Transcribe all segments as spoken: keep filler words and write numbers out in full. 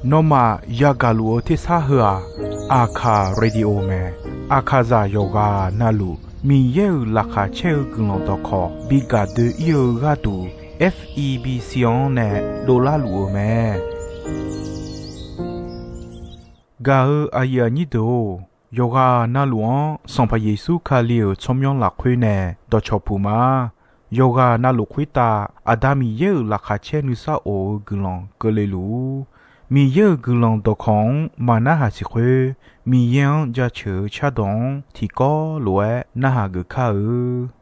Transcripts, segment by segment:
Nawmaf yagaq luf-eu tersar heu-aq, Aqkaq Radio mae. Aqkaqzaq yawqghaq navluf Miqyaer-euq laqkhaq caer-eu guiqlanq dawqkawq bi gaq doe-ir-eu gharduq, F E B C-anr nae dovlar luf-eu mae. Gaq-eu aqyuif aqnyir deuq-or, yawqghaq navluf-anr Sanqpaq Yeqsur Kali-euq tsawrmyanr lafkhoer nae dawqcawq puq ma. Yawqghaq navluf khoertav Aqda Miqyaer-euq laqkhaq caer nuisar of-eu guiqlanq keuvle luf-ur. Miqyaer-euq guiqlanq dawqkawq-anr maqnarhaq siq khoer, Miqyaer-anr jaceuq-eu cardawq-anr tiqkawv lof-aer narhaq geuf kar-eu.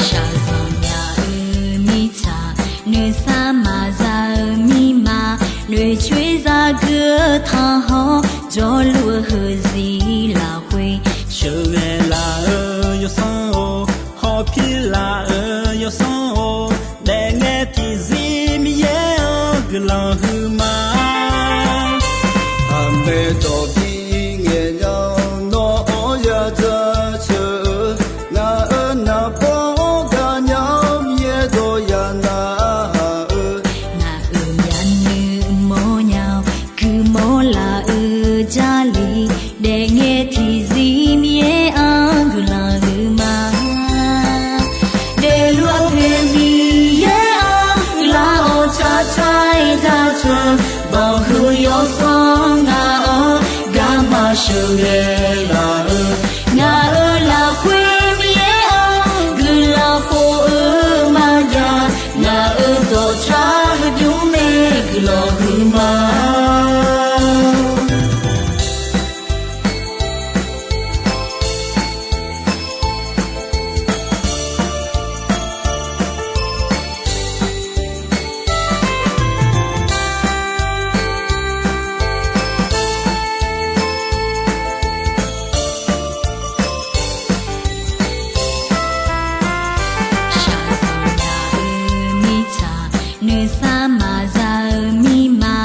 Shaqzanq nya-eu mirtsaq, noeqsar maqza-eu mirma, noeqcoer zagui-eu tanqhawr, jawrluf-eu heuzir lafkhoer, sheuqghae laf-eu yawsanr-or, hawpir laf-eu yawsanr-or, daefngae tiqzir Miqyaer-anr guiqlanq huiqma. Aqmaeq dawq bi ngaeq nya-awr nawr-anr ya jaceuq-eu, ngaq-euq naqbawr-anr gaqnya-awr Miqyaer dawq ya narhaq-eu, ngaq-euq myavnuiv mawrnya-awr guimawr laf-eu Jarlif, daefngae tiqzir Miqyaer-anr guiqlanq huiqma. Daefluf-eu poeq Miqyaer-anr guiqlanq-awr tsaqtsaq-aer jaceuq, banqhuiq yawsanr ngaq-anr garma sheuqghae laf-eu, ngaq-euq lafkhoer Miqyaer-anr guiqlanq khof-eu maqjav, ngaq-euq dawqtsaq heudmr nae guiqlanq huiqma. Shaqzanq nya-eu mirtsaq, noeqsar maqza-eu mirma,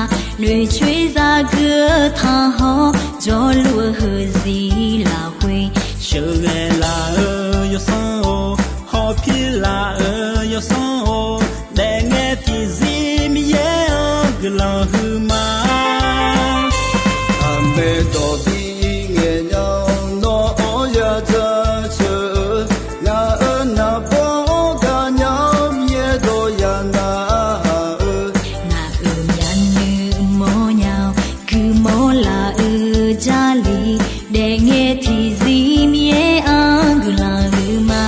noeqcoer zagui-eu tanqhawr, jawrluf-eu heuzir lafkhoer, sheuqghae laf-eu yawsanr-or, hawpir laf-eu yawsanr-or, daefngae tiqzir Miqyaer-anr guiqlanq huiqma. Aqmaeq dawq bi ngaeq nya-awr nawr-anr ya jaceuq-eu, ngaq-euq naqbawr-anr gaqnya-awr Miqyaer dawq ya narhaq-eu, ngaq-euq myavnuiv mawrnya-awr guimawr laf-eu Jarlif, daefngae tiqzir Miqyaer-anr guiqlanq huiqma.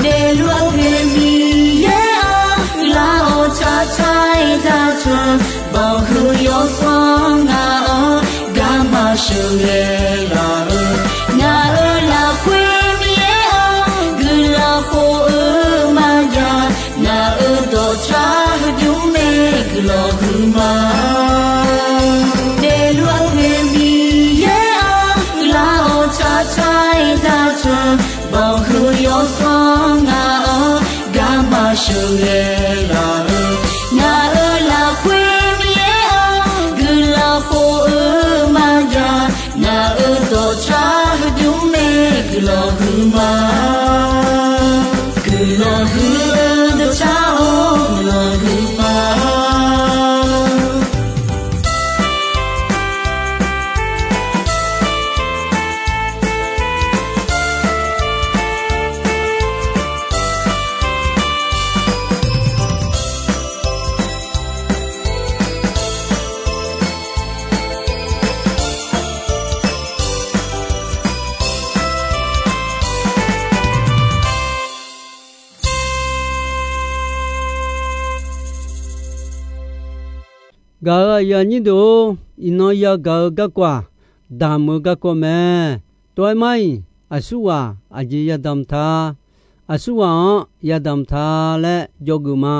Daefluf-eu poeq Miqyaer-anr guiqlanq-awr tsaqtsaq-aer jaceuq, banqhuiq yawsanr ngaq-anr garma sheuqghae laf-eu, ngaq-euq lafkhoer Miqyaer-anr guiqlanq khof-eu maqjav, ngaq-euq dawqtsaq heudmr nae guiqlanq huiqma. Daefluf-eu poeq Miqyaer-anr guiqlanq-awr tsaqtsaq-aer jaceuq, banqhuiq yawsanr ngaq-anr garma sheuqghae laf-eu, ngaq-euq lafkhoer Miqyaer-anr guiqlanq khof-eu maqjav, ngaq-euq dawqtsaq heudmr nae guiqlanq huiqma. Guiqlanq huiq-eu dawqtsaq-or, guiqlanq huiqma. Gaq-euq aqyuif aqnyir deuq-or, iqnan yagaq-eu garkawv-aq, damq-eu garkawv mae. Tov-aer mar-iq, aqsurghaq aqjeq yadamq ta, aqsurghaq-anr yadamq ta laer dzawgeuf ma.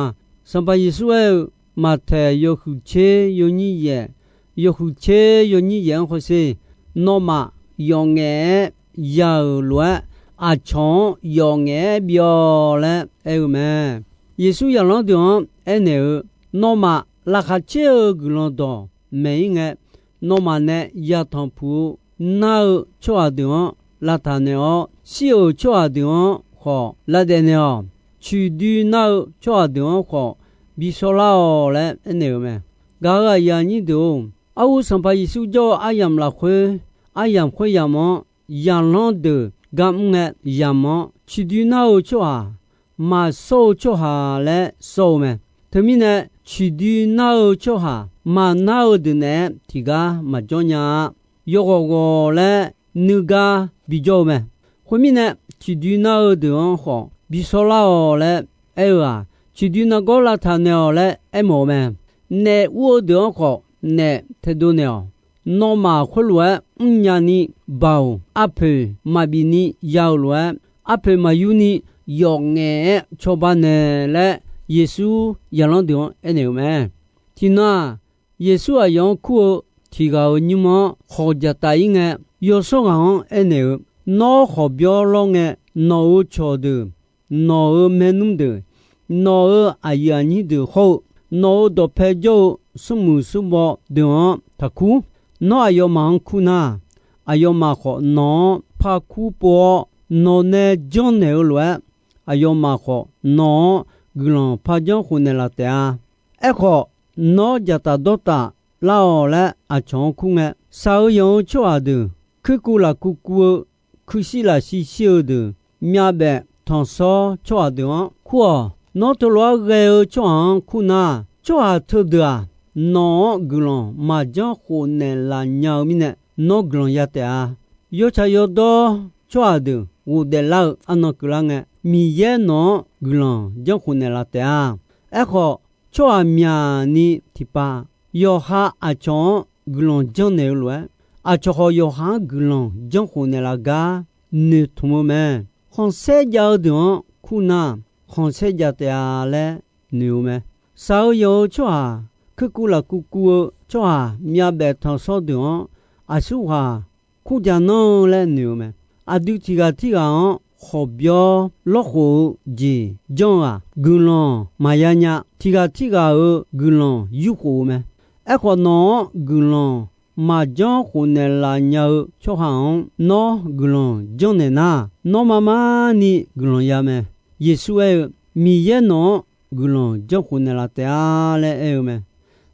Sanqpaq Yeqsur aer-eu, Maqtaeq yawhuiq tser yawnyir yaef, yawhuiq tser yawnyir yaef-anr hawsher, nawmaf yawf ngaef-aer ya-euq lof-aer, aqcawq-anr yawf ngaef-aer bi-awq laer aer-eu mae. Yeqsur zaqlanr deuq-anr aernaeq-eu, Nawmaf laqkhaq caer-eu guiqlanq dawq maeq-ir ngae, nawmaf nae yatanq puq-eu nar-eu tsawrhaq deuq-anr lavtaq naeq-awr, shir-euq tsawrhaq deuq-anr khawf lavdaef naeq-awq. Ciqdui nar-eu tsawrhaq deuq-anr khawf bi shawrlar-awq laer aernaeq-eu mae. Gaq-euq aqyuif aqnyir deuq-or, arhu Sanqpaq Yeqsur jawr-eu aryamq lafkhoer, aryamq khoeryamq-anr zaqlanr deuq gar mr ngae yamq-anr, ciqdui nar-eu tsawrhaq, maqshawr-eu tsawrhaq laer shawr-eu mae. Teumirnae, ciqdui nar-eu tsawrhaq maqnar-eu deuq naeq-aer tiqgar maqjawr nya-a. Yawghawq ghawq laer nuigar bijawr-eu mae. Khoermirnae, ciqdui nar-eu deuq-anr khawf bi shawrlar-awq laer aer-eu-aq, ciqdui nargawr lavtaq naeq-awq laer aermawf-eu mae. Naef ur-eu deuq-anr khawf naef taedov naeq-awq. Nawmaf khoerlof-aer mrnya ni baoq arpoeq maqbif ni ya-euq lof-aer, arpoeq maqyur ni yawf ngaef-aer cawba naeq laer, Yeqsur zaqlanr deuq-anr aernaeq-eu mae. Tiqnan-aq, Yeqsur aqyawf-anr kur-eu tiq ghaq-euq nymr-anr khawq dzaqtaf-ir ngae, yawshawr ghaq-anr aernaeq-eu, Nawr khawqbyawr lawr ngae, nawq-euq cawqdeuq, nawq-euq maernmr deuq, nawq-euq aqyuif aqnyir deuq hawr-eu, nawq-euq dawqpae jawr-eu smrmuiq smrbaw deuq-anr taqkur. Nawr aqyawfmaf-anr kur nar, aqyawfmaf khawf nawq-anr par kur pov-awr, nawq nae janrnaeq-eu lof-aer, aqyawfmaf khawf nawq-anr guiqlanq par janr khofnaeq laf taef-a. Aerkhawf, nawr dzaqtaf dawrtaf lar-awq laer aqcawq-anr kur ngae, shaq-eu yanq-eu tsawrhaq deuq, kuirkuv lafkuv kuv-eu, kuirshir lafshir shir-eu deuq, myavbaef tanqshawr tsawrhaq deuq-anr kur-awq. Nawr teulof-aer ghae-eu tsawrhaq-anr kur nar, tsawrhaq teudeuq-aq, nawq-anr guiqlanq maqjanr khofnaeq laf nya-eu mirnae, nawr guiqlanq ya taef-a. Yawtsaq yawdawr tsawrhaq deuq ghofdaef lar-eu arnan keuvlar ngae, Miqyaer nawq-anr guiqlanq janr khofnaeq laf taef-a. Aerkhawf, tsawrhaq myaqni tiqpav, yawqha aqcawq-anr guiqlanq janrnaeq-eu lof-aer, aqcawq khawf yawqha-anr guiqlanq janr khofnaeq laf gar noeqtmq-eu mae. Khanqsaer jav-eu deuq-anr kur nar, khanqsaer jav taef-a laer noeq-eu mae. Shaq-eu yanq-eu tsawrhaq, kuirkuv lafkuv kuv-eu tsawrhaq, myavbaef tanqshawr deuq-anr aqsurghaq kur ja nanr-eu laer noeq-eu mae. Aqdui tiq ghaq tirghaq-anr khawqbyawr lawrkhof-eu jeq janr-eu-aq, guiqlanq maqya nya. Tiq ghaq tirghaq-euq guiqlanq yurkhof-eu mae. Aerkhawf, nawq-anr guiqlanq maqjanr khofnaeq laf nya-eu tsawrhaq-anr nawr guiqlanq janrnaeq nar, nawr mar mar ni guiqlanq ya mae. Yeqsur aer-eu, Miqyaer nawq-anr guiqlanq janr khofnaeq laf taef-a laer aer-eu mae.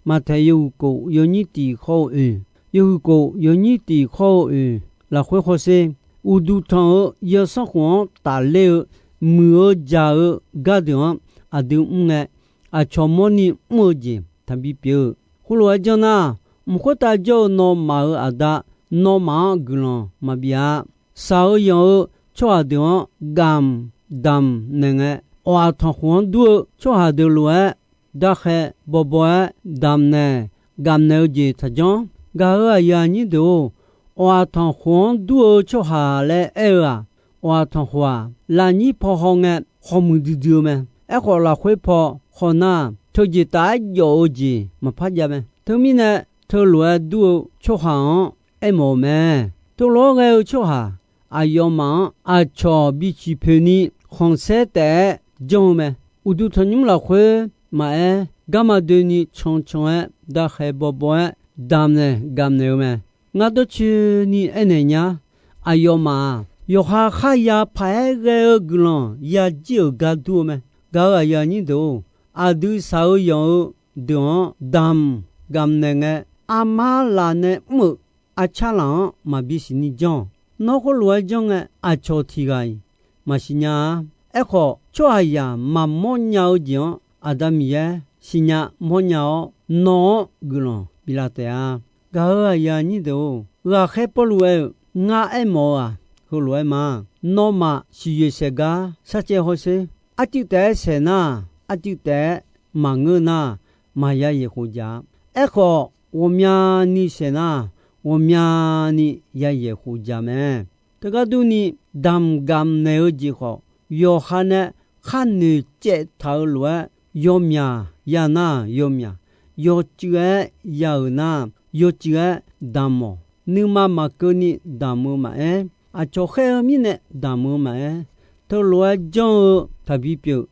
Maqtaeq yawhuiq kof yawnyir tiq khawr-eu oeq, yawhuiq kof yawnyir tiq khawr-eu oeq lafkhoer hawsher, uqduq tanq-eu yawsanr khof-anr tafler-eu muiq-eu jaq-eu gardeuq-anr aqdui mr ngae, aqcawq mawrni mr-eu jeq taqbi pyeuf-eu. Khoerlof-aer janr nar, mq khoertav jawr-eu nawmaf-euq Aqda, nawmaf-anr guiqlanq maqbif-a. Shaq-eu yanq-eu tsawrhaq deuq-anr gamq damq naeq ngae, awq-aq tanqkhoq-anr dur-eu tsawrhaq deuq lof-aer, darkhae bawbaw-aer damq naeq gamq naeq-eu jeq taqjanr. Gaq-euq aqyuif aqnyir deuq-or, awq-aq tanqkhoq-anr dur-eu tsawrhaq laer aer-eu-aq, awq-aq tanqkhoq-aq, lafnyir paw haw ngae, khawqmuiq duidui-eu mae. Aerkhawf, lafkhoer paw haw nar, teujeq taf-aer jawf-eu jeq maqpar jav mae. Teumirnae, teulof-aer dur-eu tsawrhaq-anr aermawf-eu mae. Teulof-aer ghae-eu tsawrhaq, aqyawfmaf-anr aqcawq biciq poeq ni khanqsaer taef-aer janr-eu mae. Uqduq tanqnymr lafkhoer maqaer, garma doeni cancan-aer, darkhae bawbaw-aer damq naeq gamq naeq-eu mae. Ngar dawrcoeni aernaeq nya. Aqyawfmaf-aq, yawqha kharya paq-aer ghae-eu guiqlanq yajir-euq gar dur-eu mae. Gaq-euq aqyuif aqnyir deuq-or, aqdui shaq-eu yanq-eu deuq-anr damq gamq naeq ngae, armar laf nae mr-euq arcar laf-anr maqbi siqni janr-awq. Nawr khoerlof-aer janr ngae, aqcawq tiq ghaq-iq maqsiq nya-a. Aerkhawf, tsawrhaqzaq maqmawr nya-eu jeq-anr Aqda Miqyaer siqnya mawrnya-awr, nawr-anr guiqlanq biflaf taef-a. Gaq-euq aqyuif aqnyir deuq-or, ghaqkhaer Pawrluv aer-eu, ngar aermawf-eu-aq, heulof-aer ma. Nawmaf siqyoeq saeq gar sharcaev hawsher. Arcuiv taef-aer saeq nar, arcuiv taef-aer maqngeur nar, maqya yaeq khof jaq-a. Aerkhawf, ghawqmyani saeq nar, ghawqmyani ya yaeq khof jaq mae. Teugar durni, damq gamq naeq-eu jeq khawf, yawqha nae khar noeqcaev taq-eu lof-aer, yawmyaq ya nar yawmyaq, yawcuiv-aer ya-euq nar, yawcuiv-aer damq-awq. Nuima maqkeuvni damq-eu maqaer, Aqcawq khaer-eu mirnae damq-eu maqaer, teulof-aer janr-eu taqbi pyeuf,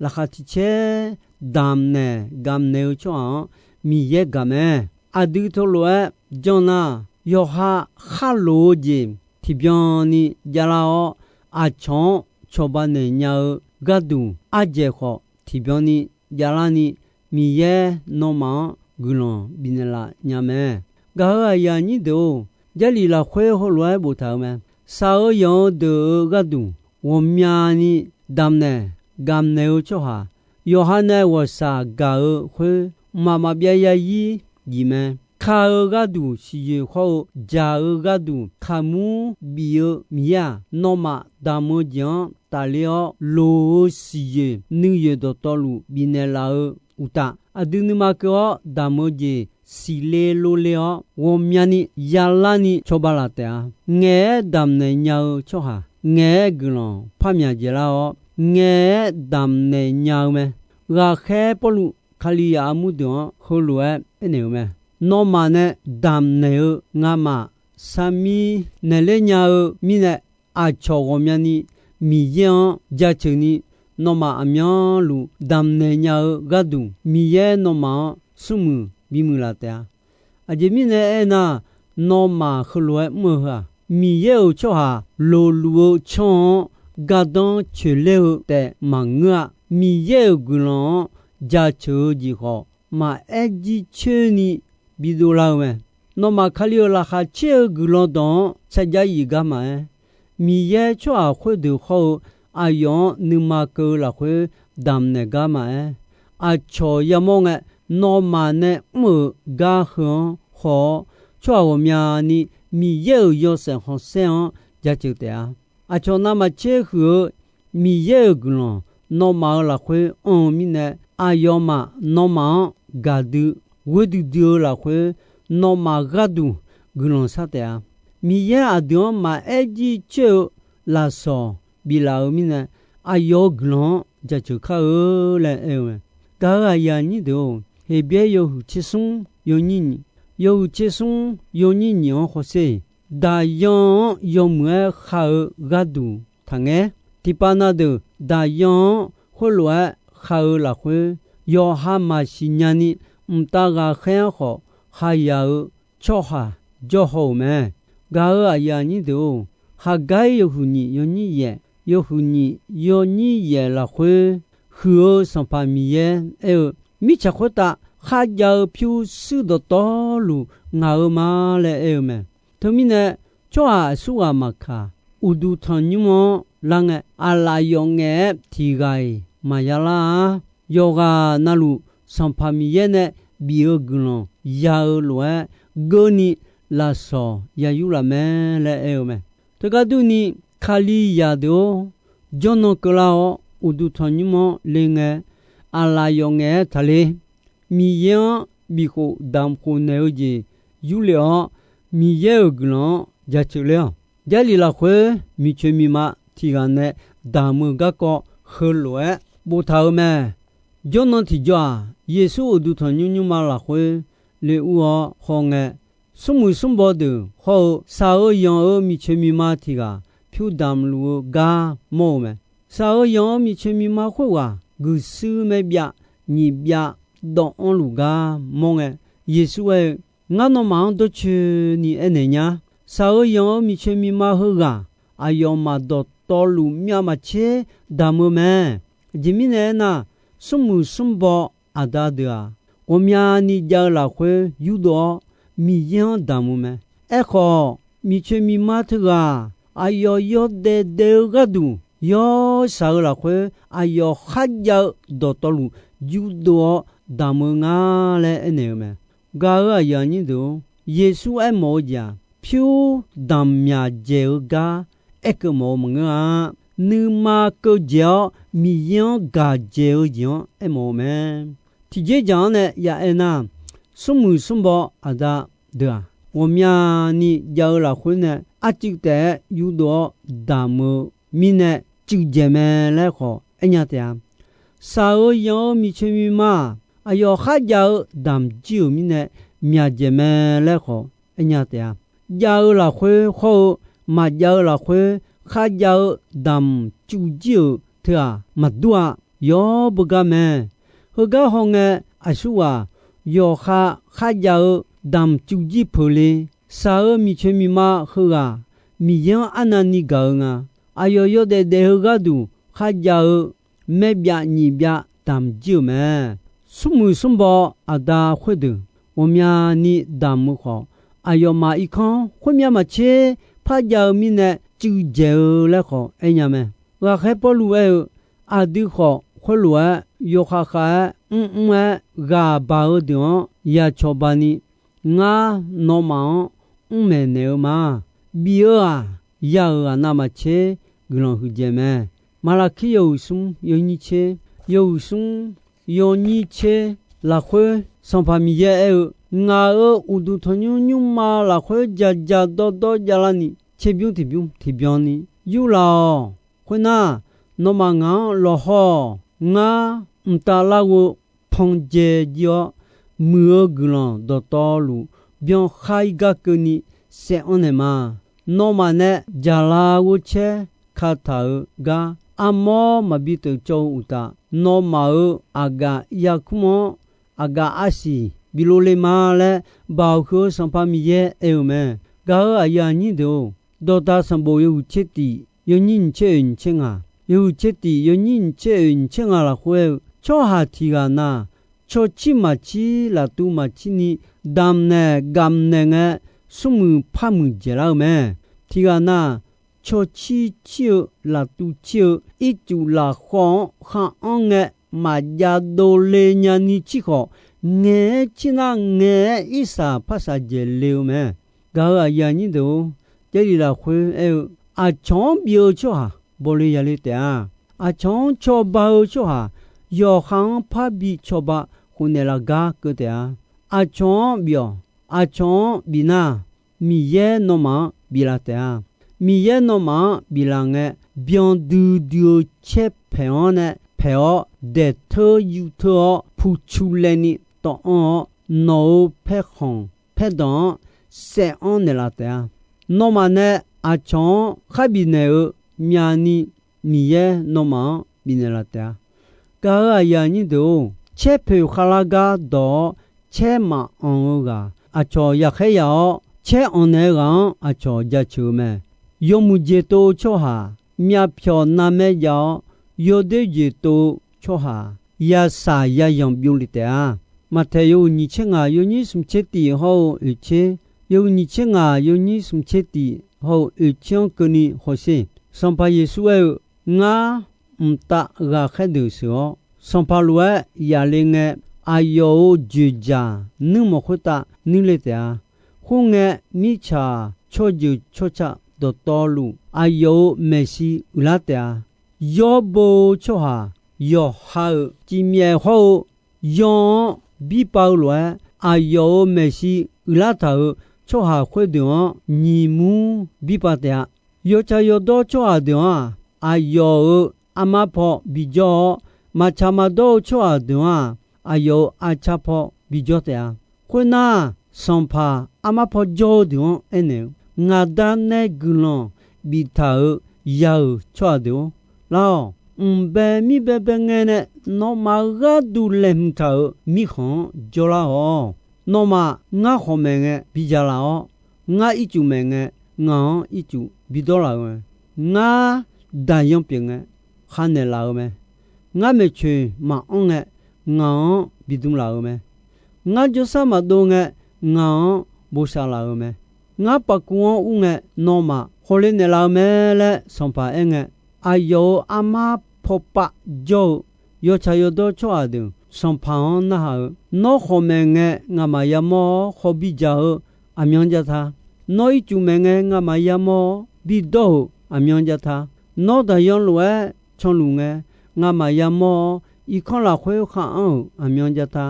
laqkhaq tiq caer damq naeq gamq naeq-eu tsawrhaq-anr Miqyaer gaq mae. Aqdui teulof-aer janr nar, yawqha khar loq-eu jeq tiqbyan ni javlar-awr, aqcawq-anr cawba naeq nya-eu gharduq ardzaeq khawf tiqbyan ni javlar ni, Miqyaer nawmaf-anr guiqlanq bifnaeq laf nya mae. Gaq-euq aqyuif aqnyir deuq-or, Jarlif lafkhoer heulof-aer boftaq-euq mae. Shaq-eu yanq-eu deuq-euq gharduq ghawqmyani damq naeq gamq naeq-eu tsawrhaq, yawqha nae ghawqshaq gaq-eu khoer mqmaq maqbyav yarzir jif mae. Ka-eu gharduq siqyoeq hawr-eu, jaq-eu gharduq kaqmur bif-eu Miqyaer-aq, nawmaf damq-eu jeq-anr tafler-awr, loq-eu siqyoeq nuiyoeq dawqtawvluf bifnaeq laf-eu uqtaf, aqdui nuima keuv-awr damq-eu jeq siqle lov le-awr, ghawqmyani yalar ni cawba laf taef-a. Ngaeq-aer damq naeq nya-eu tsawrhaq, ngaeq-aer guiqlanq par myaq dzaeqlar-awr, ngaeq-aer damq naeq nya-eu mae. Ghaqkhaer Pawrluv Kalizaq armur deuq-anr heulof-aer aernaeq-eu mae. Nawmaf nae damq naeq-eu ngamaf sarmir naeqler nya-eu mirnae, aqcawq ghawqmyani Miqyaer-anr jaceuq ni, nawmaf aqmyanluf damq naeq nya-eu gharduq, Miqyaer nawmaf-anr smrmuiq bimuiq laf taef-a. Aqjeq mirnae aernar, nawmaf heulof-aer mr-eu heu-aq, Miqyaer-euq tsawrhaq loqluf-eu tsanr-anr gardanr coeqler-eu taef maqngeur-a. Miqyaer-euq guiqlanq-anr jaceuq-eu jeq khawf, maqaer jir coerni bidov lar-eu mae. Nawmaf Kali-euq laqkhaq caer-eu guiqlanq dawq-anr sarjax yif gar maqaer, Miqyaer tsawrhaq khoerdeuq hawr-eu aqyawf-anr nuima keuv-eu lafkhoer damq naeq gar maqaer, aqcawq yamawr ngae, nawmaf nae mr-euq gar heu-anr haw-awr, tsawrhaq ghawqmyani Miqyaer-euq yawshaef khanqsaer-anr jaceuq taef-a. Aqcawq navmaqtser huiq-eu Miqyaer-euq guiqlanq nawmaf-euq lafkhoer anr-eu mirnae, aqyawfmaf nawmaf-anr gaqdui ghoer duidui-eu lafkhoer, nawmaf gharduq guiqlanq shar taef-a. Miqyaer aqdui-anr maqaer jir coer-eu lafsawq biflaf-euq mirnae, aqyawf-euq guiqlanq-anr jaceuq kar-eu laer aer-eu mae. Gaq-euq aqyuif aqnyir deuq-or, Heqbyaer yawhuiq tser smr yawnyir nyiq, yawhuiq tser smr yawnyir nyiq-anr hawsher-eq, daqyan-anr yawmuiq-aer khav-eu gharduq taqngaer. Tiqpav na deuq daqyan-anr khoerlof-aer khav-eu lafkhoer, yawqha maqsiq nyani mqtav ghaqkhaer-anr khawf khayaq-eu tsawrhaq jawr haw-euq mae. Gaq-euq aqyuif aqnyir deuq-or, Haqgair yawhuiq nyiq yawnyir yaef, yawhuiq nyiq yawnyir yaef lafkhoer, huiq-eu Sanqpaq Miqyaer aer-eu, mirtsaq khoertav kharjav-eu pyurshuir dawqtawvluf ngaq-eu ma laer aer-eu mae. Teumirnae, tsawrhaq aqsurghaq maqkaq, uqduq tanqnymr-anr lar ngae, aqlaf yawf ngaef-aer tiq ghaq-iq maqya lar-a. Yawqghaq navluf Sanqpaq Miqyaer nae bif-eu guiqlanq ya-eu lof-aer, geurni lafsawq ya yur laf mae laer aer-eu mae. Teugar durni, Kalizaq deuq-or, jawrnan keuvlar-awr, uqduq tanqnymr-anr le ngae, aqlaf yawf ngaef-aer taqler. Miqyaer-anr bifkhof damq khof naeq-eu jeq yurlef-awr, Miqyaer-euq guiqlanq-anr jaceuq ler-awq. Jarlif lafkhoer miqcoeq miqma tiq ghaq nae damq-eu garkawv heulof-aer boftaq-euq mae. Jawrnan tiqjawr-aq, Yeqsur uqduq tanqnymr nymrma lafkhoer le ur-awr hawngae, smrmuiq smrbaw deuq hawr-eu shaq-eu yanq-eu miqcoeq miqma tiq ghaq pyur damq luf-eu gar mawr-eu mae. Shaq-eu yanq-eu miqcoeq miqma khoerghaq guiqshuir maerbyav nyiq byav dawv-anr luf gar mawr ngae, Yeqsur aer-eu, Ngar nawmaf-anr dawrcoeni aernaeq nya. Shaq-eu yanq-eu miqcoeq miqma heughaq, aqyawfmaf dawqtawvluf myav maqtser damq-eu mae. Aqjeq mirnae aernar, smrmuiq smrbaw aqda deuq-aq, ghawqmyani jav-eu lafkhoer yurdov-awr, Miqyaer-anr damq-eu mae. Aerkhawf, miqcoeq miqma teughaq aqyawf yawdaef daef-eu gharduq yawshaq-eu lafkhoer, aqyawf kharjav-eu dawqtawvluf yurdov-awr damq-eu nga laer aernaeq-eu mae. Gaq-euq aqyuif aqnyir deuq-or, Yeqsur aermawf-eu jeq-aq, pyur damq myaq dzaeq-eu gar aerkeuv mawf-eu maqngeur-a. Nuima keuv dzaeq-awr Miqyaer-anr gaq dzaeq-eu jeq-anr aermawf-eu mae. Tiqjeq dzaq-anr nae ya aernar, smrmuiq smrbaw aqda deuq-aq, ghawqmyani jav-eu lafkhoer nae arcuiv taef-aer yurdov-awr damq-eu mirnae cuiv dzaeq mae laer khawf aernya taef-a. Shaq-eu yanq-eu miqcoeq miqma-aq, aqyawf kharjav-eu damq jir-euq mirnae myaq dzaeq mae laer khawf aernya taef-a. Jav-eu lafkhoer hawr-eu maqjav-eu lafkhoer, kharjav-eu damq cuvjir-euq teu-aq maqdur-a. Yawr beugar mae. Heugar hawngae, aqsurghaq yawqha kharjav-eu damq cuvjir peuq le. Shaq-eu miqcoeq miqma heughaq Miqyaer-anr arnavni gaq-eu nga. Aqyawf yawdaef daef-eu gharduq kharjav-eu maer byav nyiq byav damq jir-euq mae. Smrmuiq smrbaw aqda khoerdeuq ghawqmyani damq-eu khawf, aqyawfmaf irkanr khoermyav maqtser parjav-eu mirnae cuiv dzaeq-eu laer khawf aernya mae. Ghaqkhaer Pawrluv aer-eu, aqdui khawf khoerlof-aer yawkhav khav-aer mrmr-aer ghaq baq-eu deuq-anr ya cawba ni, ngar nawmaf-anr mr maeqnaeq-eu ma. Bif-eu-aq, ya-euq ghaq navmaqtser guiqlanq huiqdzaeq mae. Maqlaqkir yawhuiq smr yawnyir tser, yawhuiq smr yawnyir tser lafkhoer Sanqpaq Miqyaer aer-eu, Ngaq-euq uqduq tanqnymr nymrma lafkhoer dzaqdzaq dawrdawr javlarni, tserbymr tiqbymr tiqbyan ni yurlaf-awq. Khoernar, nawmaf ngaq-anr lawqhaw-awq. Ngar mqtav larghov pan dzae jir-awr, muiq-eu guiqlanq dawqtawvluf byankhar-ir gar keuvni saev-anr naeq ma. Nawmaf nae jaqlaf ghovcaer kataq-euq gar armawr maqbi teuf cawv-eu uqtaf, nawmaf-euq aqgaf yarkmr-anr aqgaf arsiq bi lov le ma laer, Baoq huiq-eu Sanqpaq Miqyaer aer-eu mae. Gaq-euq aqyuif aqnyir deuq-or, Dawqdaq sanqbof yawhuiq tser tif yawnyir nyiq tser oeq nyiq tser ngaq, yawhuiq tser tif yawnyir nyiq tser oeq nyiq tser ngaq lafkhoer aer-eu, tsawrhaq tiq ghaq na, cawcir maqcir laftuv maqcir ni, damq naeq gamq naeq ngae, smrmuiq par muiq dzaeqlar-eu mae. Tiq ghaq na, cawcir cir-eu laftuv cir-eu ircuf lafkhawv-anr khar anr ngae, maqjav dovle nyani cir khawf, ngaeq-aer cir nar ngaeq-aer irsaq parsaq dzaeq le-eu mae. Gaq-euq aqyuif aqnyir deuq-or, Jarlif lafkhoer aer-eu, aqcawq-anr bif-eu tsawrhaq bawle yale taef-a. Aqcawq-anr cawba-eu tsawrhaq yawqha-anr parbi cawba khofnaeq laf gar keuv taef-a. Aqcawq-anr bif-awq. Aqcawq-anr bif nar, Miqyaer nawmaf-anr biflaf taef-a. Miqyaer nawmaf-anr biflaf ngae, byan duidui-eu caer paeq-anr nae paeq-awr, daeq teur yuv teur-awr, puq cu laeni tawv anr-awr, nawq-euq paerkhanq paerdanq-anr saev anr naeqlaf taef-a. Nawmaf nae aqcawq-anr khar bifnaeq-eu myavni, Miqyaer nawmaf-anr bifnaeq laf taef-a. Gaq-euq aqyuif aqnyir deuq-or, caer poeq khavlar gar dawq-awr, caer maqanq-eu ghaq aqcawq yaqkhaer yaq-awr, caer anq naeq-eu ghaq-anr aqcawq jaceuq-eu mae. Yawmuiq jeq tov-eu tsawrhaq, myavpyawq navmaer jav-awr, yawdoer jeq tov-eu tsawrhaq, yasaq yayanq byov le taef-a. Maqtaeq yawhuiq nyiq tser ngaq yawnyir smq tser tif hawr-eu oeq tser, yawhuiq nyiq tser ngaq yawnyir smq tser tif hawr-eu oeq tser-anr keuvni hawsher. Sanqpaq Yeqsur aer-eu, Ngar mqtav ghaqkhaer deuq sheuq-awr, Sanqpaq lof-aer yaf le ngae, aqyawf-euq dzoeqdzaq nuirmanq khoertav nuir le taef-a. Khoerngae, mirtsaq tsawrjeuq tsawrca dawqtawvluf aqyawf-euq maeqshi uiqlar taef-a. Yawr bo-eu tsawrhaq yawqha-euq cifmyaef hawr-eu yan-anr birpav-eu lof-aer, aqyawf-euq maeqshi uiqlar taq-euq tsawrhaq khoerdeuq-anr nyiq mur birpav taef-a. Yawtsaq yawdawr tsawrhaq deuq-anr-aq, aqyawf-euq armar paw bijawr-awr, maqtsaq maqdawr-eu tsawrhaq deuq-anr-aq, aqyawf-euq arcar paw bijawr taef-a. Khoernar, Sanqpaq armar paw jawr-eu deuq-anr aernaeq-eu, Ngaq Da nae guiqlanq biftaq-euq ya-euq tsawrhaq deuq-or, lar-awq. Mq bae mir bae bae ngae nae nawmaf gharduq laeqhmq taq-euq mirkhanq-anr jawrlar-awq. Nawmaf ngar khawf maeq ngae bidzaq laf-awr, ngar ircuf maeq ngae, ngaq-anr ircuf bidawr laf-eu mae. Ngar daqyan pyeuf ngae, khavnaeq laf-eu mae. Ngar maeqtsoeq maqanr ngae, ngaq-anr bidm laf-eu mae. Ngar jawrsar maqdov ngae, ngaq-anr bosav laf-eu mae. Ngar paf kuv-anr ur ngae, nawmaf hawle naeqlaf-eu mae laer Sanqpaq aerngae, aqyawf-euq armar pawpav jawr-eu yawtsaq yawdawr tsawrhaq deuq, Sanqpaq-anr narhaq-eu, Nawr khawf maeq ngae, ngamaf yamawr-awr khawf bidzaq-eu aqmyan jav ta. Nawr ircuf maeq ngae, ngamaf yamawr-awr bidawr-euq aqmyan jav ta. Nawr daqyan lof-aer canluf ngae, ngamaf yamawr-awr irkanr lafkhoer khar anr-euq aqmyan jav ta.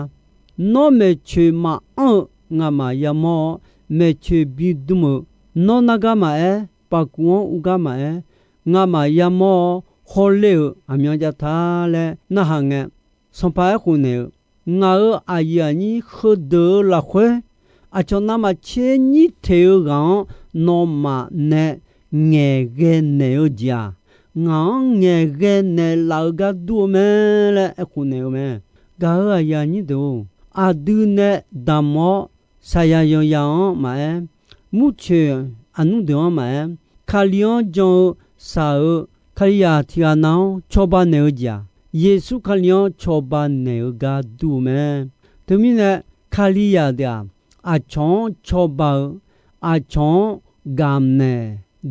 Nawr maeqtsoeq maqanr-eu ngamaf yamawr-awr, maeqtsoeq bidm-euq nawr nargar maqaer, paf kuv-anr uvgar maqaer, ngamaf yamawr-awr hawler-euq aqmyan jav ta laer narhaq ngae, Sanqpaq aerkhof naeq-eu, Ngaq-euq aqyuif aqnyir heudeuq-eu lafkhoer, aqcawq navmaqtser nyir teq-eu ghaq-anr nawmaf nae ngaeqghae naeq-eu jeq-aq, ngaq-anr ngaeqghae naeqlaf-eu gar dur-eu mae laer aerkhof naeq-eu mae. Gaq-euq aqyuif aqnyir deuq-or, aqdui nae damq-awr, saqyaq yanqyaq-anr maqaer, murcoeq aqnmr deuq-anr maqaer, Kali-anr jan-eu shaq-eu Kalizaq tiqghaq nav-anr cawba naeq-eu jeq-aq, Yeqsur Kali-anr cawba naeq-eu gar dur-eu mae. Teumirnae, Kalizaq deuq-aq, aqcawq-anr cawba-eu, aqcawq-anr gamq naeq,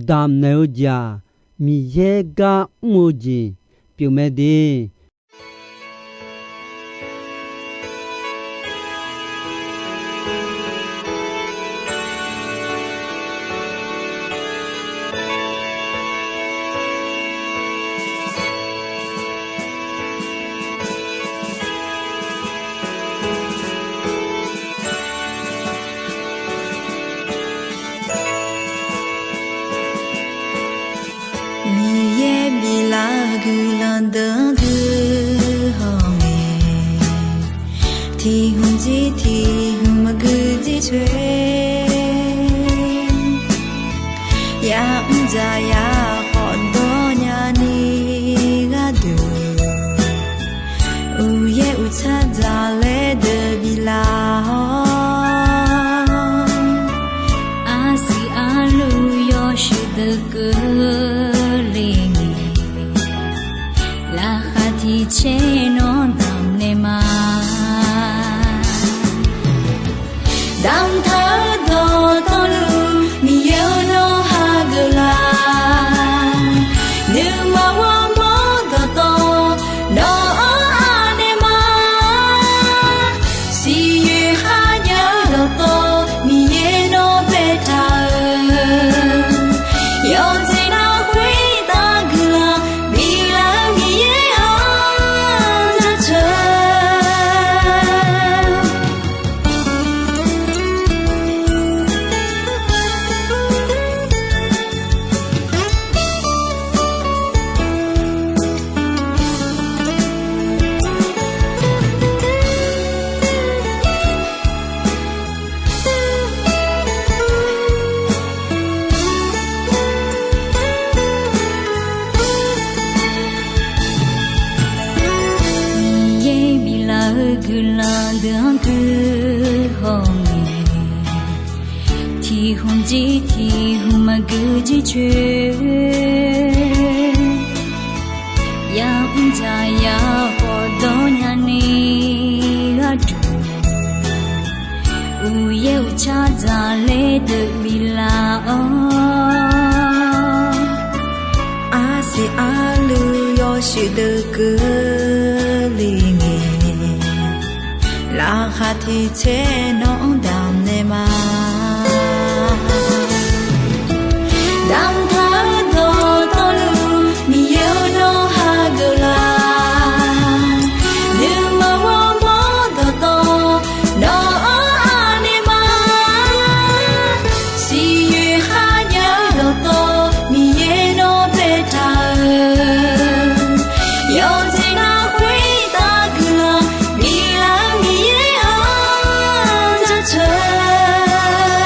damq naeq-eu jeq-aq, Miqyaer gar mr-eu jeq pyeuf mae de. Miqyaer biflaf-eu guiqlanq deuq-anr guihaw ngae, tiq hmq jir tiq hmq maqgui jircoer, ya'mr dzaq ya khawf dawr nyani gharduq, uqyaer uqtsar dzaqlaer deuq biflaf-awr, arsiq arluv yawshuif deuq keuvle ngae, laqkhaq tiq caer nawr damq naeq ma. Damq taq-eu dawqtawvluf Miqyaer-or, nawr hageuf laf. Nuima ghawrmawr dawqtawv nawq-anr anaeq ma. Siqyoeq kharjav-eu dawqtawv Miqyaer nawr baetaq-euq, yawqjeq nar khoertav guiqlanq biflaf-eu Miqyaer-anr jaceuq. Miqyaer biflaf-eu guiqlanq deuq-anr guihaw ngae, tiq hmq jir tiq hmq maqgui jircoer, ya'mr dzaq ya khawf dawr nyani gharduq, uqyaer uqtsar dzaqlaer deuq biflaf-awr, arsiq arluv yawshuif deuq keuvle ngae, laqkhaq tiqcaer nawq-anr damq naeq ma. Damq taq-eu dawqtawvluf Miqyaer-or, nawr hageuf laf. Nuima ghawrmawr dawqtawv nawq-anr anaeq ma. Siqyoeq kharjav-eu dawqtawv Miqyaer nawr baetaq-euq, yawqjeq nar khoertav guiqlanq biflaf-eu Miqyaer-anr jaceuq.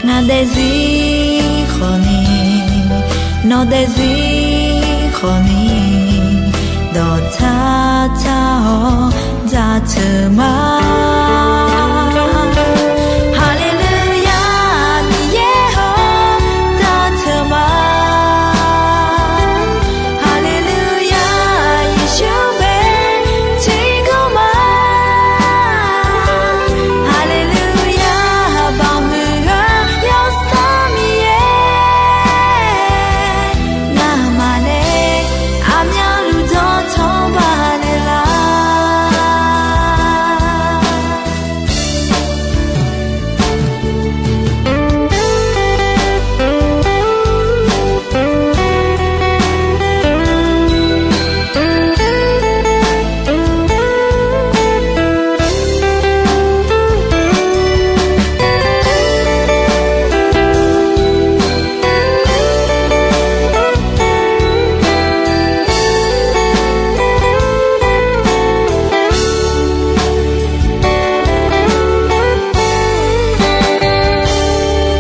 Ngaq daefzir khawfni, nawq daefzir khawfni, dawqtsar tsar-awr jaceuq ma. Haleluya, Miqyaer-awr jaceuq ma. Haleluya, Yeqsur bae tiqguv ma. Haleluya, baqmuiq-eu Yawsanr Miqyaer, ngamaf nae aqmyanluf dawqtawv baqnaeq lar.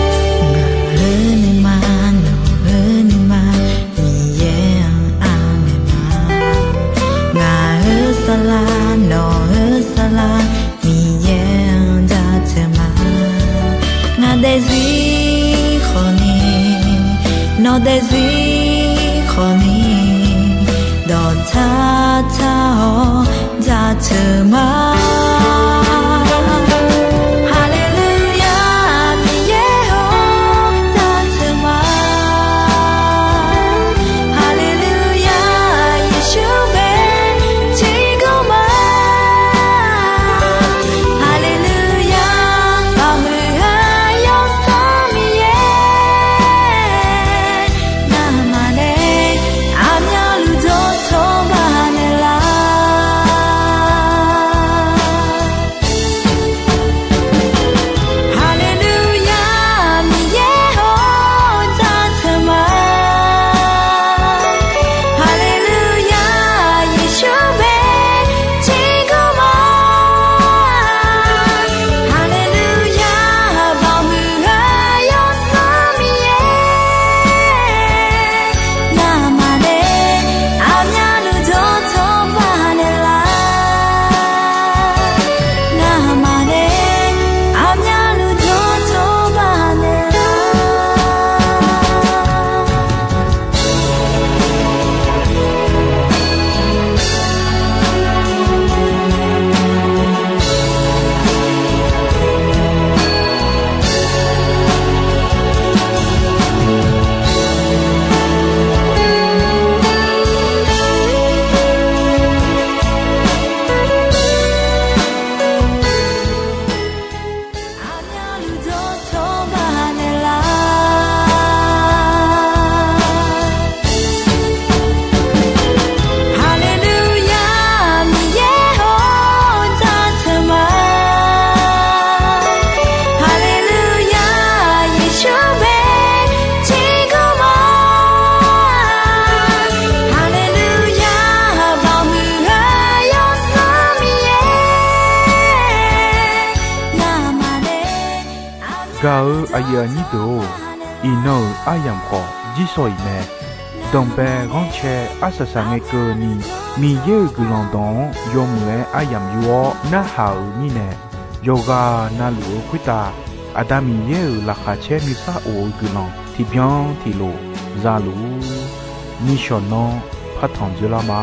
Ngaq-euq nuima, nawq-euq nuima, Miqyaer-anr aqmaeq ma. Ngaq-euq saflar, nawq-euq saflar, Miqyaer-anr jaceuq ma. Ngaq daefzir khawfni, nawq daefzir khawfni, dawqtsar tsar-awr jaceuq ma. Haleluya, Miqyaer-awr jaceuq ma. Haleluya, Yeqsur bae tiqguv ma. Haleluya, baqmuiq-eu Yawsanr Miqyaer, ngamaf nae aqmyanluf dawqtawv baqnaeq lar. Haleluya, Miqyaer-awr jaceuq ma. Haleluya, Yeqsur bae tiqguv ma. Haleluya, baqmuiq-eu Yawsanr Miqyaer, ngamaf nae aqmyanluf dawqtawv baqnaeq lar. Ngamaf nae aqmyanluf dawqtawv baqnaeq lar. Haleluya, Miqyaer-awr jaceuq ma. Haleluya, Yeqsur bae tiqguv ma. Haleluya, baqmuiq-eu Yawsanr Miqyaer, ngamaf nae. Gaq-eu aqyuif aqnyir deuq-or, iqnan-euq aryamq khawf jirsawq iq mae. Danqbae ghanrcae arsaq saq ngae keuvni, Miqyaer-euq guiqlanq dawq-anr yawmuiq-aer aryamq yur-awr narhaq-euq mirnae, yawqghaq navluf-eu khoertav Aqda Miqyaer-euq laqkhaq caer nuisar of-eu guiqlanq tiqbyan tiqlof za luf-ur. Nishawq nanr partanq dzoerlar ma.